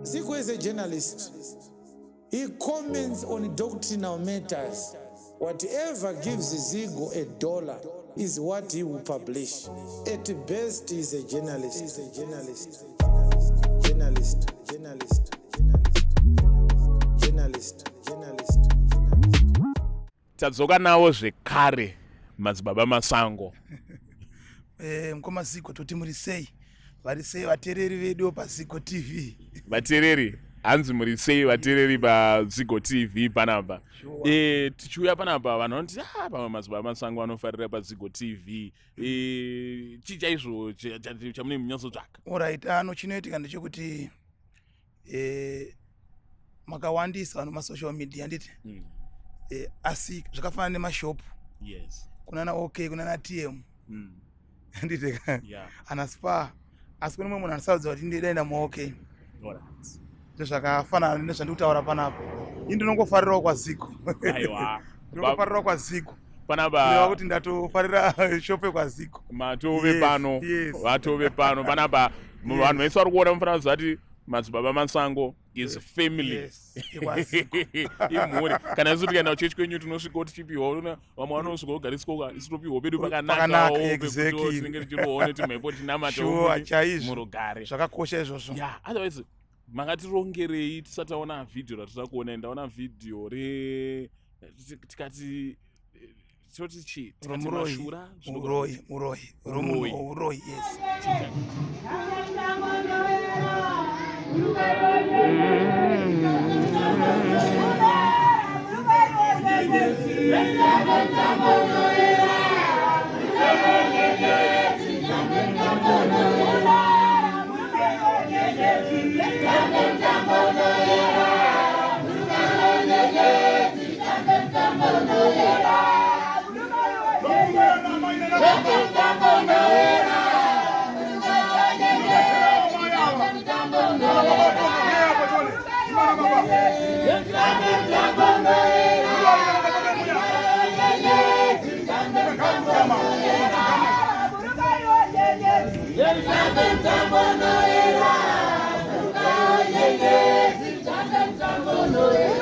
Zigo is a journalist. He comments on doctrinal matters. Whatever gives Zigo a dollar is what he will publish. At best, he is a journalist. He is a journalist. Journalist. Journalist. Journalist. Journalist. Journalist. Tadzoka nawo zvekare madzibaba Masango. Eh, mukoma Zigo toti muri sei? Vari sei vatereri vedu paZigo TV? Vatereri hanzi muri sei vatereri paZigo TV panapa? Sure. Eh, tichiuya panapa vanhu vanoti ah, pamwe madzibaba Masango vanofarira paZigo TV. Eh, chii chaizvo chamunenge munyatsotsvaka? Alright, ano chinoitika ndechekuti eh, makawandisa vanhu masocial media handiti asi zvakafanana nemashopu Yes. kunana OK, kunana TM handiti ka ana Spa, asi kune mumwe munhu anosarudza kuti ndidaenda muOK. Alright. Ndozvakafanana nezvandikutaura panapa. Ini ndinongofarirawo kwaZigo. Aiwa. Ndinongofarirawo kwaZigo. Panapa kureva kuti ndatofarira shope kwaZigo. Matove Yes, pano. yes. Vatove pano panapa. Vanhu vese vari kuona mufanira kuziva kuti madzibaba Masango is family. Yes, ikwaZigo. Imhuri. Kana isu tikaenda kuchechi kwenyu tinosvika tichipiwa, vamwe vanosvika kugariswa, isu topiwa pedu Pakanaka, pakanakawo exactly. tinenge tichirohwa netimhepo tinamata Sure, chaizvo. murugare. Zvakakosha izvozvo. Yeah, otherwise makatirongerei tisati taona vhidhiyo ratiri kuona? Ndaona vhidhiyo re tikati toti chii, tikati Romuroyi. mashura. Muroyi, muroyi. Muroyi. Muroyi, yes.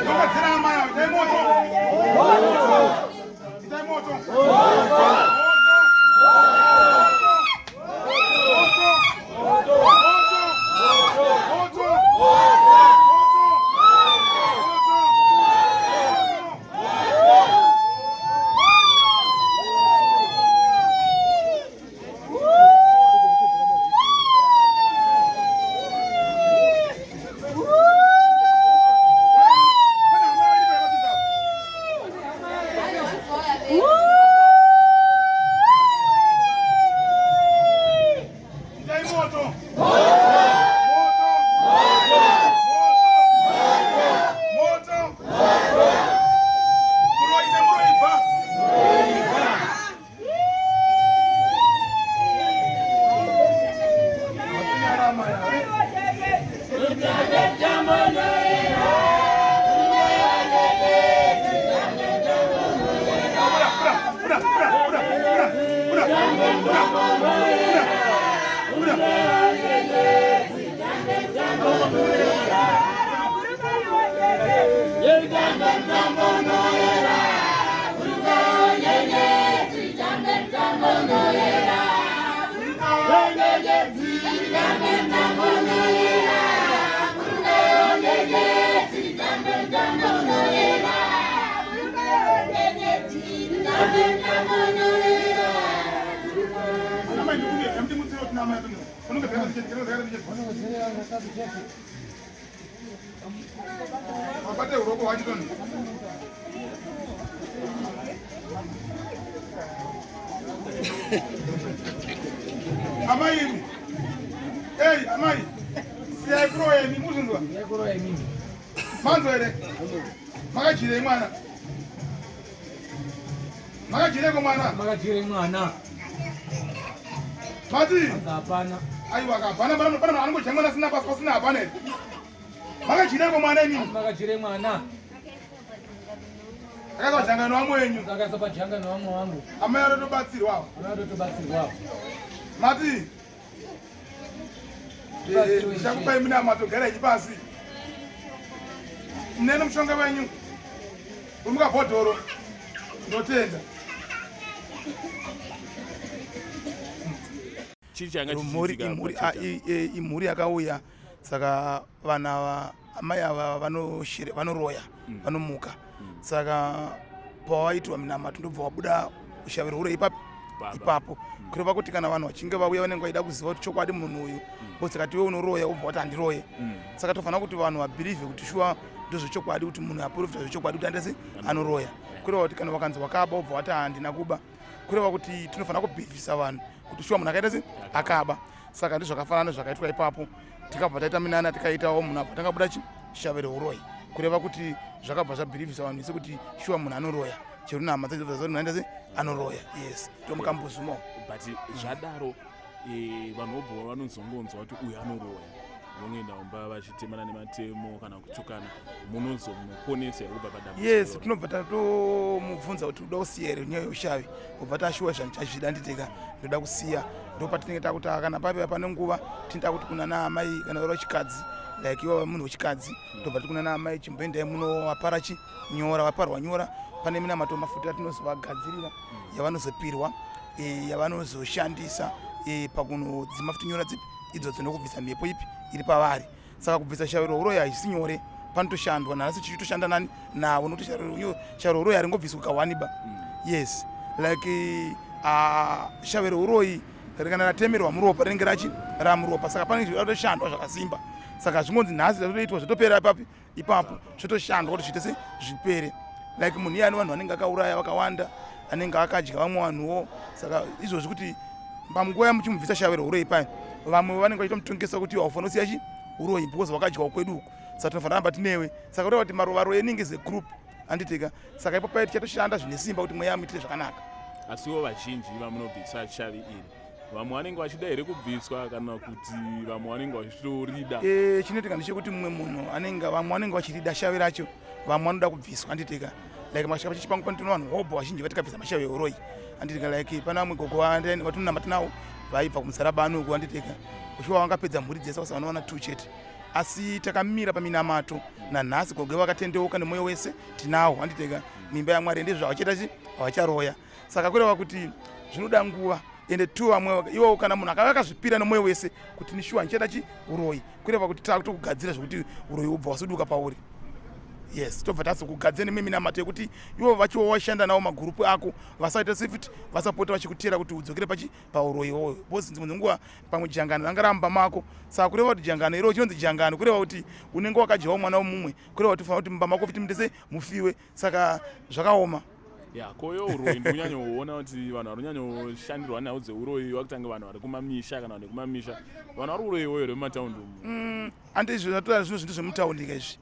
Ndobatsira amai avo, itai moto. Itai moto. Moto. Moto. Moto. Moto. Moto. Pane hama iri pakapinda apo. Itai moto. Moto. Moto. Moto. Muroyi nemuroyi bva. Nyara amai ava. Buda, buda, buda, buda, buda, buda, buda, buda. Ana mai ndikumbira, yamuti mutsiro tina amai pano. Unonge dzaka dzichete, dzaka dzichete. Wabate uroko hwacho toni. Amai imi. Ei, amai. Siyai kuroya imi, muzvinzwa. Manzwa here? Makajirei mwana? Makajireko mwana? Makajire mwana? Mati? Hapana. Aiwa, hapana, pana pana anongodya mwana asina basa, pasina hapana here? Makajireko mwana imimi? Makajire mwana. Akaiswa jangano wamwe wenyu. Akaiswa pajangano wamwe wangu. Amai anotobatsirwa. Amai anotobatsirwa. Mati. Eh, ndichakupai munamato gara pasi. Mune mushonga wenyu. Uri mukabhodhoro. Ndotenda. Chii changa Mhuri chichiitika imhuri pachechi ah, imhuri yakauya saka vana amai ava vanoroya vanomuka saka pawaitwa minamato ndobva wabuda ushavi rwure ipapo Baba. ipapo kureva kuti kana vanhu vachinge vauya vanenge vaida kuziva kuti chokwadi munhu uyu because kati iwe unoroya wobva wati handiroye. Saka tofanira kuti vanhu vabhilivhe kuti shuwa ndozvechokwadi kuti munhu aprofita zvechokwadi kuti andese anoroya. Kureva kuti kana vakanzi wakaba wobva wati handina kuba, kureva kuti tinofanira kubhilivhisa vanhu kuti shuwa munhu akaita se akaba. Saka ndizvakafanana nezvakaitwa ipapo. Tikabva taita minana, tikaitawo munhu abva tangabuda chi shave reuroyi, kureva kuti zvakabva zvabhilivhisa vanhu vese kuti shuwa munhu anoroya. Chero nehama dzacho dzobva munhu aita se anoroya. Yes, ndomukambuzumo. But zvadaro vanhu vobva vanozongonzwa kuti uyu anoroya, vonoenda kumba vachitemana nematemo kana kutukana. Munozomuponesa here kubva padambudziko Yes. iroro? Tinobva tatomubvunza kuti uda kusiya here nyaya yeushavi, ubva tashuwa zvandichazvida nditeka ndoda kusiya. Ndo patinenge takuti ah, kana pape pane nguva tinoda kuti kuna naamai kana vari wechikadzi, like ivo munhu wechikadzi, tobva ti kuna naamai chimboendai munovapara chi nyora vaparwa nyora. Pane minamato mafuta atinozovagadzirira yavanozopirwa, yavanozoshandisa pakunodzima futi nyora dzipi idzodzo nokubvisa mhepo ipi iri pavari. Saka kubvisa shavi rohuroyi haisi nyore, panotoshandwa. Nhasi tichitoshanda nani navo nokuti shavi rohuroyi haringobviswi kawaniba. Yes, like shavi reuroyi kana ratemerwa muropa rinenge rachi ramuropa, saka pane zvinotoshandwa zvakasimba. Saka zvingonzi nhasi zvatoitwa zvotopera papi ipapo, zvotoshandwa kuti zviite se zvipere. Like munhu iye ane vanhu vanenge akauraya vakawanda, anenge akadya vamwe vanhuwo. Saka izvozvi kuti panguva yamuchimubvisa shavi reuroyi paya, vamwe vanenge vachitomutongesa kuti haufanira kusiya chi uroyi because wakadyawo kwedu uku, saka tinofanira ramba tinewe. Saka kureva kuti marovaroyi enenge is a group, handitika? Saka ipo paya tichatoshanda zvine simba kuti mweya muitire zvakanaka. Asiwo vazhinji vamunobvisa shavi iri, vamwe vanenge vachida here kubviswa kana kuti vamwe vanenge vachitorida? Chinoitika ndechekuti mumwe munhu anenge, vamwe vanenge vachirida shavi racho, vamwe vanoda kubviswa, handitika? Like masvika pachechi pangu panotona vanhu hobho vazhinji vatikabvisa mashavi euroyi, handitika? Like pana vamwe gogo vatinonamata navo vaibva kumusarabani uku, handitika? Kushuwa vangapedza mhuri dzese vasa vanowana two chete, asi takamira paminamato nanhasi gogo vakatendeuka nemwoyo wese tinawo, handitika? Mimba yaMwari ndizvo havachaita chi havacharoya. Saka kureva kuti zvinoda nguva. Ende two vamwe iwowo kana munhu akava akazvipira nemwoyo wese kuti nishuwa ndichaita chi uroyi, kureva kuti takutokugadzira zvekuti uroyi ubva wasuduka pauri. Yes, tobva tazokugadzira nemimwe minamato yekuti ivo vachiwo washanda nawo magurupu ako vasaita sefuti vasapota vachikutera kuti udzokere pachi pauroyi iwoyo, because dzimwe dzenguva pamwe jangano ranga ramba mako. Saka kureva kuti jangano iro chinonzi jangano, kureva kuti unenge wakadyawo mwana womumwe, kureva kuti ufanira kuti mumba mako futi mutese mufiwe. Saka zvakaoma. Ya, koyo uroyi ndikunyanyoona kuti vanhu vari kunyanyoshandirwa nhau dzeuroyi vakutanga vanhu vari kumamisha kana vanhu vekumamisha. Vanhu vari kuroyiwo here mumataundi umu? Andi izvo zvatora zvino zvinhu zvemutaundi ka izvi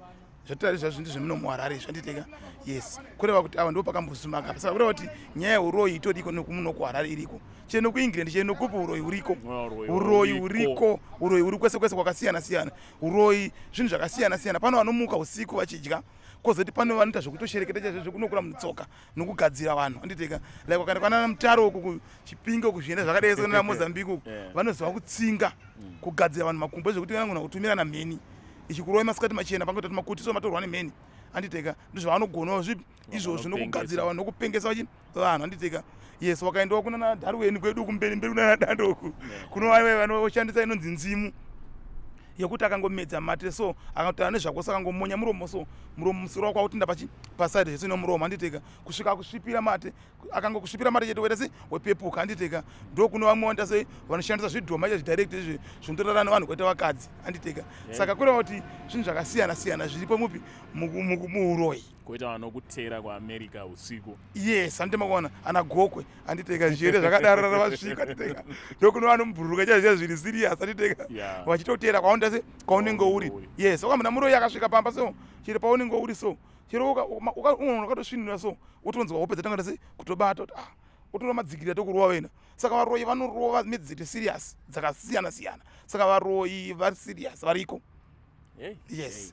zvatora izvo zvinhu zvemuno muHarare izvi, handiteka? Yes, kureva kuti ava ndo pakambozuma kapa. Saka kureva kuti nyaya yeuroyi itoriko nekumuno kuHarare iriko, chero nekuEngland, chero nekupi uroyi huriko. Uroyi. Uroyi huriko. Huriko uroyi, huri kwese kwese kwakasiyana siyana. Uroyi zvinhu zvakasiyana siyana. Pano vanomuka usiku vachidya, kwozoti pano vanoita zvekutoshereketa chaizvo zvekunokura mutsoka nokugadzira vanhu, handiteka? Like kana kwanana Mutaro uku, kuChipinge uku, zvienda zvakadai sekunana Mozambique uku, vanoziva kutsinga, kugadzira vanhu makumbo zvekuti vanogona kutumira namheni ichikurova masikati machena pangoita kuti makuti so matorwa nemheni, handiteka? Ndozvavanogonawo zvipi izvozvo nokugadzira vanhu nokupengesa vachi vanhu, handiteka? Yes, wakaendawo kunana Darwin kwedu kumberi mberi kunana Dando uku, kuno vaiva vanoshandisa inonzi nzimu yekuti akangomedza mate so akataura nezvako so akangomonya muromo so muromo musoro wako akutinda pachi pasaidi zvese nomuromo, handiteka? Kusvika akusvipira mate. Akangokusvipira mate chete woita se wepepuka, handiteka? Ndo kuno vamwe vanoita sei, vanoshandisa zvidhoma izvo zvidirect izvi zvinotorara nevanhu kuita vakadzi, handiteka? Saka kureva kuti zvinhu zvakasiyana siyana zviripo mupi muuroyi. Koita vanokutera kuAmerica usiku. Yes, handitema kuona ana Gokwe, handiteka? Zviere zvakadaro rara vasvika, handiteka? Ndokuno vanomubhururuka chaizvo zviri serious, handiteka? Vachitotera kwaunota se kwaunenge uri. Uri. Yes, wakamuna muroyi akasvika pamba so chero paunenge uri so chero unoona ukatosvinura so wotonzwa hope dzatanga se kutobata kuti ah, utora madzikirira tokurova wena. Saka varoyi vanorova nedziri serious dzakasiyana siyana. Saka varoyi vari serious variko. Hey, Yes. hey.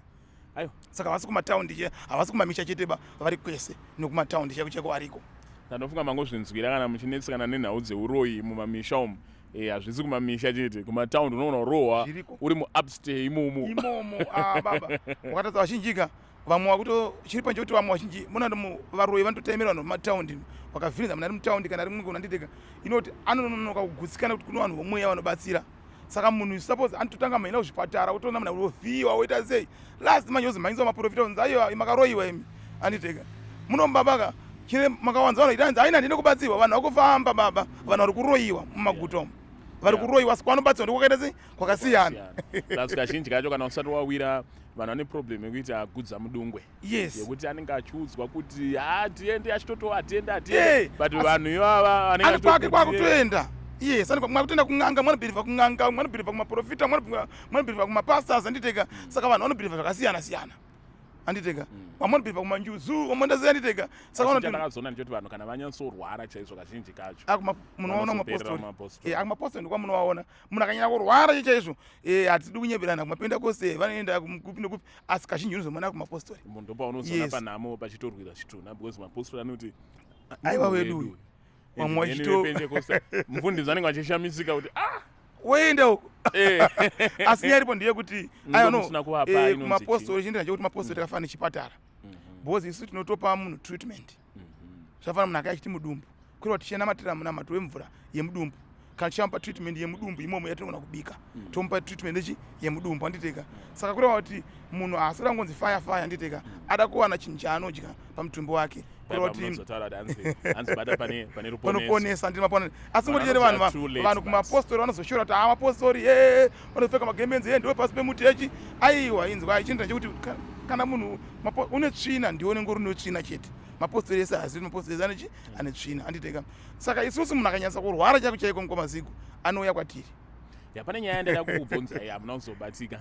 Aiwa. Saka havasi kumataundi, havasi kumamisha chete ba, vari kwese nekumataundi chaiko chaiko variko. Ndanofunga mangozvinzwira kana muchinetsekana nenhau dzeuroyi mumamisha umu. Eh, hazvisi kumamisha chete, kumataundi unoona urohwa uri muupstay imomo. Imomo, ah, baba. Wakatadza vazhinjika vamwe vakuto chiri panje kuti vamwe vazhinji muna varoyi vanototaimira vanhu vemataundi vakavhirinza munhu ari mutaundi kana ari mumwe unanditeka inoti anononoka kugutsikana kuti kune vanhu vomweya vanobatsira. Saka munhu suppose anototanga maenda kuzvipatara otoona munhu unovhiyiwa woita sei, last manje ozomhanyiswa maprofita kunzi aiwa makaroyiwa imi anditeka munomba chine makawanza vanhu itanzi aina ndine kubatsirwa. Vanhu vakufamba baba, vanhu vari kuroyiwa mumaguta umu, vari kuroyiwa, asi kwanobatsirwa ndokwakaita sei, kwakasiyana. Plus kazhinji kacho kana usati wawira, vanhu vane problem yekuti agudza mudungwe. Yekuti anenge achiudzwa kuti hatiende, achitoto hatiende, hatiende, but vanhu ivava vanenge kwake kwakutoenda. Yes, mwakutoenda kun'anga, mwanobhirivha kun'anga, mwanobhirivha kumaprofita, mwanobhirivha kumapastors anditeka. Saka vanhu vanobhirivha zvakasiyana siyana anditeka. Vamwe vanobhirivha kumanjuzu, vamwe ndasiya anditeka. Saka ndakazoona ndichoti vanhu kana vanyatsorwara chaizvo kazhinji kacho munoona mapostori, akumapostori ndokwamunovaona. Munhu akanyanya kurwara chaizvo, hatidi kunyeberana, kumapentekoste vanoenda kupi nekupi, asi kazhinji unozomuona kumapostori. Ndopaunozoona panhamo pachitorwira chitunha, because mapostori anoti aiwa wedu. Vamwe vachito mufundisi vanenge vachishamisika kuti ah, woenda uko. Asi nyaya iripo ndeyekuti kumapostori chinoita chekuti mapostori takafanana nechipatara, because isu tinotopa munhu treatment. Zvafana munhu akaya achiti mudumbu, kureva tichinamatira munamato wemvura yemudumbu, kana tichamupa treatment yemudumbu imomo yatinogona kubika, tomupa treatment echi yemudumbu anditeka. Saka kureva kuti munhu haasiri angonzi fire fire anditeka, ada kuwana chinhu chaanodya pamutumbi wake, kureva kuti panoponesa ndiri mapona. Asi ngoti chete vanhu vanhu kumapostori vanozoshora kuti haa, mapostori e vanopfeka magemenzi e ndiwe pasi pemuti echi. Aiwa, inzwa, chinoita chekuti kana munhu une tsvina, ndiwe unenge uri netsvina chete. Mapostori ese hazivi, mapostori ese anechi ane tsvina anditeka. Saka isusu munhu akanyatsa kurwara chaiko chaiko, mukomaziko anouya kwatiri. Ya, pane nyaya yandada kukubvunzai, hamuna kuzobatika.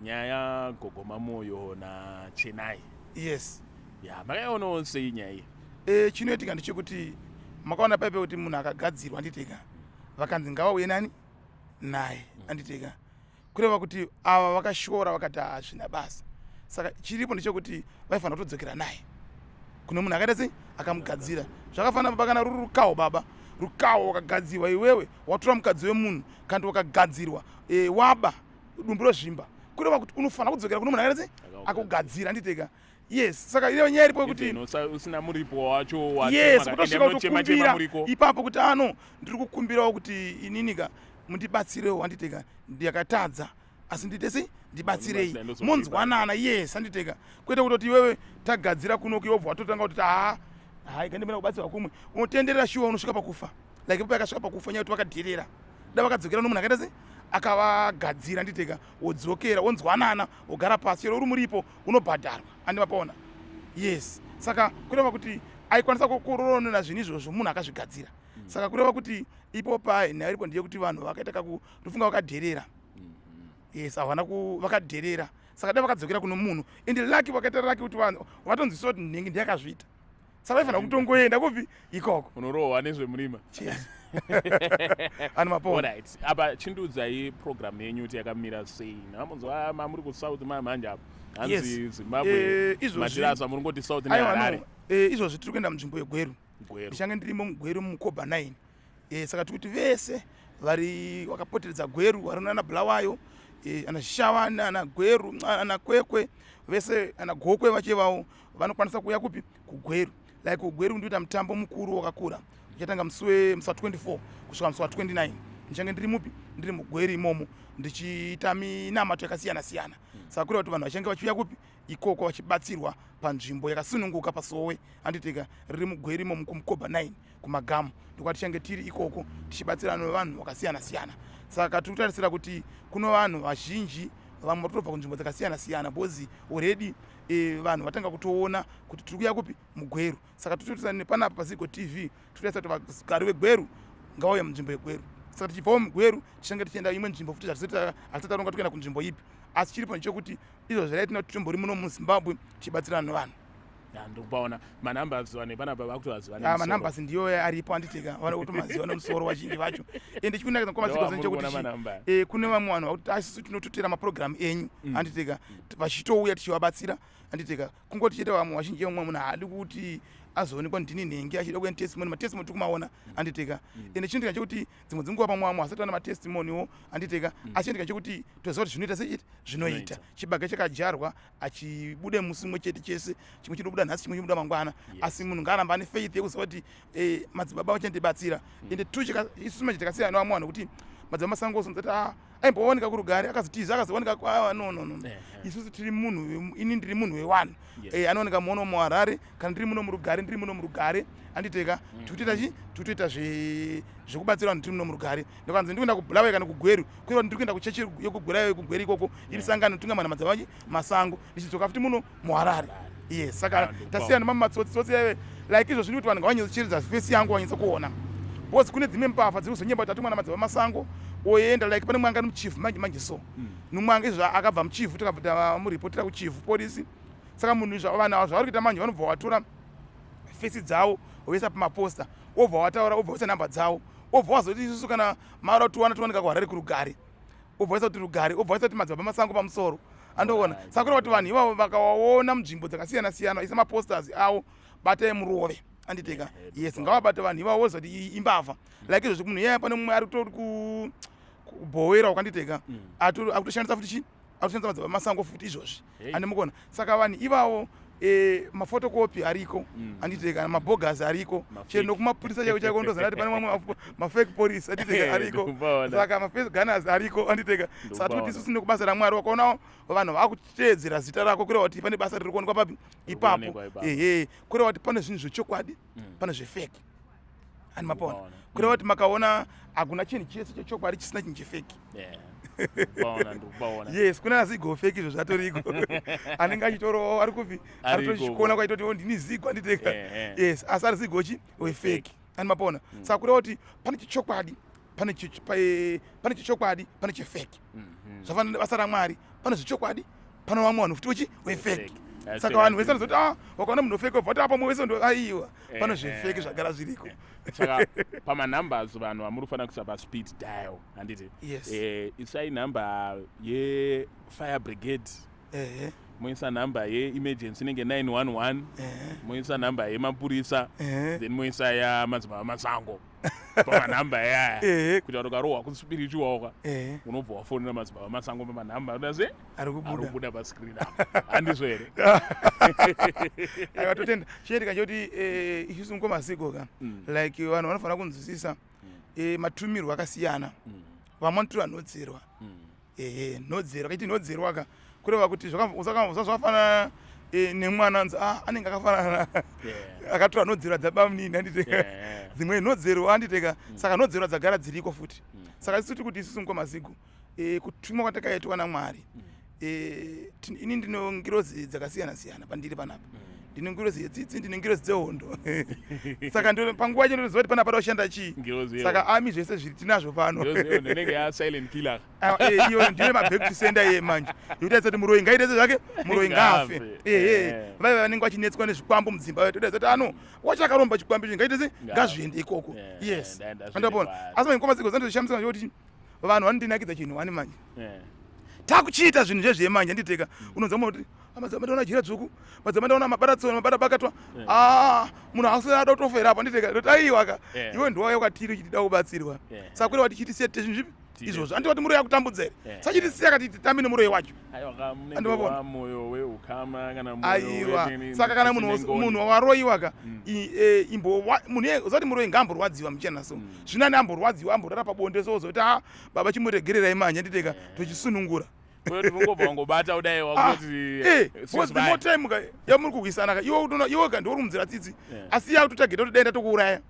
Nyaya yaGogo Mamoyo naChenai. Ya, makaionawo sei nyaya iyi? Chinoitika ndechekuti makaona paipe kuti munhu akagadzirwa anditeka, vakanzi ngavauye nani naye anditeka, kureva kuti ava vakashora vakati hazvina basa. Saka chiripo ndechekuti vaifanira kutodzokera naye kune munhu akaita sei, akamugadzira. Zvakafanana baba, kana ruri rukawo baba, rukawo wakagadzirwa iwewe watora mukadzi wemunhu, kana wakagadzirwa waba dumbu rozvimba, kureva kuti unofanira kudzokera kune munhu akaita sei, akugadzira anditeka. Yes, saka ine nyaya iripo yekuti usina muripo wacho. Yes, kutosvika kutokumbira ipapo kuti ano ndiri kukumbirawo kuti ininika mundibatsirewo anditeka, ndakatadza asi ndiite sei, ndibatsirei, monzwanana. Yes, anditeka, kwete kutoti iwewe tagadzira kunoku, iwe wobva watotanga kuti haa hai, gandimena kubatsirwa kumwe. Unotenderera shuwa, unosvika pakufa, like ipapo yakasvika pakufa nyaya kuti vakadherera. Da vakadzokera nomunhu akaita sei, akavagadzira nditeka, wodzokera wonzwanana, wogara pasi, chero uri muripo unobhadharwa andimapaona. Yes, saka kureva kuti aikwanisa kuroronera zvinhu izvozvo munhu akazvigadzira. Saka kureva kuti ipo pai nyaya iripo ndeyekuti vanhu vakaita kaku ndofunga vakadherera. Yes, havana vakadherera. Saka dai vakadzokera kuno munhu, ende lucky vakaita lucky kuti vanhu vatonzwisisa kuti nhingi ndiyakazviita, saka vaifanira kutongoenda kupi ikoko. Unorohwa nezvemurima. Ani mapona. Alright, apa chindiudzai program yenyu kuti yakamira sei. Namunzwa mamuri kusouth manje apa hanzi Zimbabwe matirasa, muri ngoti south neHarare. Izvozvi tiri kuenda munzvimbo yeGweru. Ndichange ndirimo muGweru muMkoba 9. Saka tiri kuti vese vari vakapoteredza Gweru, vari nana Bulawayo, ana Zvishavane, ana Gweru, ana Kwekwe, vese ana Gokwe vachevawo vanokwanisa kuuya kupi, kuGweru. Like kuGweru ndikuita mutambo mukuru wakakura uchatanga musi wa24 kusvika musi wa29. Ndichange ndiri mupi, ndiri muGweru imomo ndichiita minamato yakasiyana siyana. Saka kureva kuti vanhu vachange vachiuya kupi ikoko vachibatsirwa panzvimbo yakasununguka pasowe anditika riri muGweru imomo kuMkoba 9 kumagamu, ndokwatichange tiri ikoko tichibatsirana nevanhu vakasiyana siyana. Saka tiri kutarisira kuti kuno vanhu vazhinji, vamwe vatobva kunzvimbo dzakasiyana siyana, because already vanhu vatanga kutoona kuti tiri kuya kupi muGweru. Saka tiri nepanapa paZigo TV tiri kutarisa kuti vagari veGweru ngavauye munzvimbo yeGweru. Saka tichibvawo muGweru tichange tichienda imwe nzvimbo futi, hatisati taronga tokuenda kunzvimbo ipi, asi chiripo ndechekuti izvozvo rai tinoti timbori muno muZimbabwe tichibatsirana nevanhu. Ya, ndikupaona manumbers vanhu panapa vakutovaziva Ah, nemusoro. manumbers ndiyo aripo anditika vana kutomaziva nemusoro vazhinji vacho ende chikunakidza Ndo kwamatsiko amuri kuona chekuti manamba. kune vamwe vanhu vakuti asisu tinototera mapurogiramu enyu anditika vachitouya tichivabatsira anditika kungoti chete vamwe vazhinji vamwe munhu haadi kuti azoonekwa ndini nhengi achida kuya testimony matestimony tikumaona anditika ende chinoitika chekuti dzimwe dzenguva pamwe vamwe vasati vana matestimonywo anditika asi chinoitika chekuti toziva kuti zvinoita sechiti zvinoita Zvinoita. chibage chakadyarwa achibude musi mumwe chete chese chimwe chinobuda nhasi chimwe chinobuda mangwana. Yes. Asi munhu ngaaramba ane faith yekuziva kuti madzibaba vachandibatsira. Ende tu isusu manje takasiyana nevamwe vanhu kuti madzibaba masango osonza ah, aimbowanika kurugare akazotiza akazowanika ah, no no no. Isusu tiri munhu ini ndiri munhu wewanhu. Anowanika muno muHarare kana ndiri muno murugare ndiri muno murugare anditeka tikutoita chi tikutoita zvekubatsira vanhu tiri muno murugare. Ndikanzi ndikuenda kuBulawayo kana kuGweru kureva ndiri kuenda kuchechi yekuBulawayo kuGweru ikoko iri sangano tingamana madzibaba masango ndichidzoka futi muno muHarare. Yes, saka tasiyana nemamwe matsotsi yaive like izvo zvini kuti vanhu ngavanyatsochereza face yangu vanyatso kuona because kune dzimwe mbavha dziri kuzonyemba kuti atumwa namadzibaba masango oenda like pane mwanga ari muchivhu manje manje so nomwanga izvo akabva muchivhu takabva tamuripotera kuchivhu polisi. Saka munhu izvo vanhu ava zvavari kuita manje vanobva vatora fesi dzavo voisa pamaposta wobva wataura wobva waisa namba dzavo wobva wazoti isusu kana mara tiwana tiwanika kuHarare kurugare wobva waisa kuti rugare wobva waisa kuti madzibaba masango pamusoro andoona. Saka kureva kuti vanhu ivavo vakawaona munzvimbo dzakasiyana siyana vaisa maposters avo batai murove anditeka. Yes, ngavabate vanhu ivavo voziva kuti iyi imbavha like izvozvi munhu iyaya pane mumwe ari kutori kubhowera wakanditeka akutoshandisa futi chi akutoshandisa madzibaba masango futi izvozvi. Andimukona saka vanhu ivavo mafotokopi ariko anditeka mabogus ariko. Mafake. Chero nokumapurisa chaiko chaiko ndozana kuti pane mamwe mafake police anditeka ariko. Ndikupaona. Saka mafake gunners ariko anditeka. Saka tikuti Ndikupaona. isusu nekubasa raMwari wakaona vanhu vakuteedzera zita rako kureva kuti pane basa riri kuonekwa papi ipapo. Kuonekwa ipapo. Ehe, kureva kuti pane zvinhu zvechokwadi pane zvefake ani mapona. Ndikupaona. Kureva kuti makaona hakuna chinhu chese chechokwadi chisina chinhu chefake. Yeah. Ndikupaona, ndikupaona. Yes, kuna Zigo fake izvo zvatoriko anenge achitorowo ari kupi Ariko. aritochikona kwaitoti o ndini Zigo anditeka. Yes, asi ari Zigo chi wefake ani mapona. Saka kureva kuti pane chichokwadi pane chichokwadi pane chefake. Zvafanana nebasa raMwari pane zvechokwadi pane vamwe vanhu futi wechi wefake. Fake. That's Saka it. vanhu vese vanozoti ah wakaona munhu wefake wobva kuti apa mumwe wese ndo aiwa pane zvefake zvagara zviriko. Saka pamanumbers vanhu vamuri kufanira kuisa paspeed dial handiti? Yes. Isai nhamba yefire brigade moisa nhamba yeemergency inenge 911 moisa nhamba yemapurisa then moisa yamadzibaba masango pamanhamba yaya kuita kuti ukarohwa kuspiritual ka unobva wafonera madzibaba masango pamanhamba anoda se ari ari kubuda kubuda pascreen apa handizvo here? Aiwa, totenda. Chinoitika chekuti isusu mukomasiko ka like vanhu vanofanira kunzwisisa matumirwo akasiyana. Vamwe vanotura nhodzerwa. Ehe, nhodzerwa kaiti nhodzerwa ka kureva kuti zvakafanana nemwana anzi ah anenge akafanana akatora nhodzerwa dzabamunini anditeka. Dzimwe nhodzerwa anditeka saka nhodzerwa dzagara dziriko futi. Saka isusu tiri kuti isusu mukomazigo kutumwa kwatakaitwa naMwari ini ndino ngirozi dzakasiyana siyana pandiri panapa. Ndine ngirozi yetsitsi ndine ngirozi dzehondo saka panguva yacho ndinoziva kuti panapa pada kushanda chii. Ngirozi Saka ami zvese zviri tinazvo pano. Ngirozi yehondo inenge yasilent killer. Ah, iyo ndiyo maback to sender iye manje yokuti kuti muroyi ngaite zvake muroyi ngaafe. Ngaafe. Ehe vaiva vanenge vachinetswa nezvikwambo mudzimba toda kuti ano wachakaromba chikwambo ichi ngaite se ngazviende ikoko. Yes, andapona. Asi manje ngoma dziko dzandozvishamisa kuti vanhu vanondinakidza chinhu wani manje takuchiita zvinhu zvezviye manje nditeka unonzwa munhu kuti "Ah, madzibaba ndaona jira dzvuku madzibaba ndaona mabara tsono mabara bakatwa ah munhu asina ada kutofera apa nditeka ndoti aiwa ka iwe ndiwauya kwatiri uchitida kubatsirwa. Saka kureva kuti chitisiya tiite zvinhu zvipi Tiite. Izvozvo anditi muroyi akutambudza here? Saka chitisiya kati titambe nemuroyi wacho. Aiwa ka munenge Andivabona. wa moyo weukama kana moyo Aiwa, saka kana munhu munhu waroyiwa ka imbo munhu iye uzati muroyi ngaamborwadziwa muchena so zvinani amborwadziwa amborara pabonde so uzoti a baba chimuregererai manje nditeka tochisunungura. Kuti ungobva wangobata kudai Ah, wakuti because the more time ka yamuri kurwisana ka iwe utoona iwe ka ndiwe uri munzira tsitsi asi iye akutotageta kuti dai ndatokuuraya.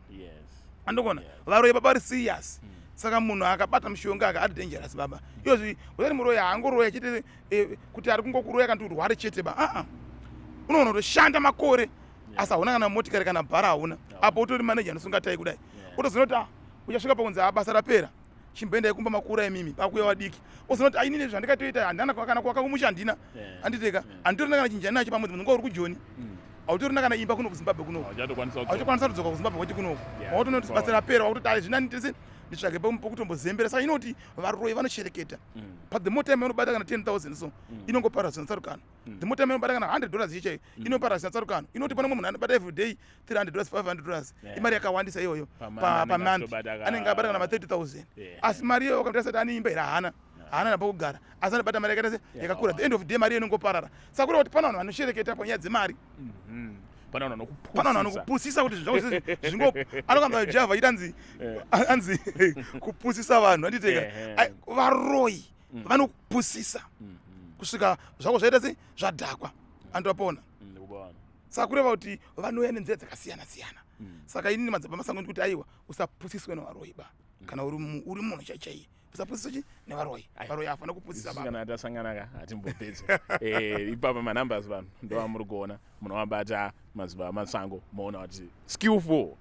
Andokona varoyi baba vari serious. Saka munhu akabata mushonga aka ari dangerous baba iyozvi usati muroyi haangoroya chete kuti ari kungokuroya kana kuti urware chete ba aa unoona kutoshanda makore asi hauna kana motikari kana bhara hauna apo utori manager anosunga tai kudai utoziva kuti ah uchasvika pakunzi ah basa rapera chimboendai kumba makura imimi pakuya wadiki uzoona kuti ainini zvandikatoita handina kana kuwaka kumusha handina anditeka handitorina kana chinjani nacho pamwedzi munhu uri kujoni. Hautorina kana imba kuno kuZimbabwe kunoku. Hauchatokwanisa kudzoka. Hauchakwanisa kudzoka kuZimbabwe kwacho kunoku. Yeah. Wakutoona kuti basa rapera, wakuti ari zvinani tese nditsvage pokutombozembera. Saka inoti varoyi vanoshereketa. Pa the more time vanobata kana 10,000 so, inongopara zvisina tsarukano. The more time vanobata kana $100 chaiyo, inopara zvisina tsarukano. Inoti pane mumwe munhu anobata every day $300, $500. Imari yakawandisa iyoyo. Pamonth anenge Pamonth achitobata anenge abata kana ma 30,000. Yeah. Asi mari iyoyo ukamutarisa kuti ane imba here, haana. Haana napokugara, asi anobata mari yakaita se yakakura. The end of the day mari iyo inongoparara. Saka kureva kuti pane vanhu vanoshereketa panyaya dzemari. Pane vanhu Pane vanhu vanokupusisa. Vanokupusisa kuti zvinhu zvako zvese zvingo anokamba Java achiti anzi anzi kupusisa vanhu, handiteka? Varoyi vanokupusisa kusvika zvako zvaita se zvadhakwa, andopona. Ndikubaona. Saka kureva kuti vanouya nenzira dzakasiyana siyana. Saka inini Madzibaba Masango ndikuti aiwa, usapusiswe nevaroyi ba. Kana uri munhu chaichaiye, usapusiswe chi nevaroyi. Varoyi hafana kupusisa Isusu baba. Kana tasangana ka, hatimbopedzi. Ipapa manumbers vanhu ndo amuri kuona, munovabata Madzibaba Masango, moona kuti skillful.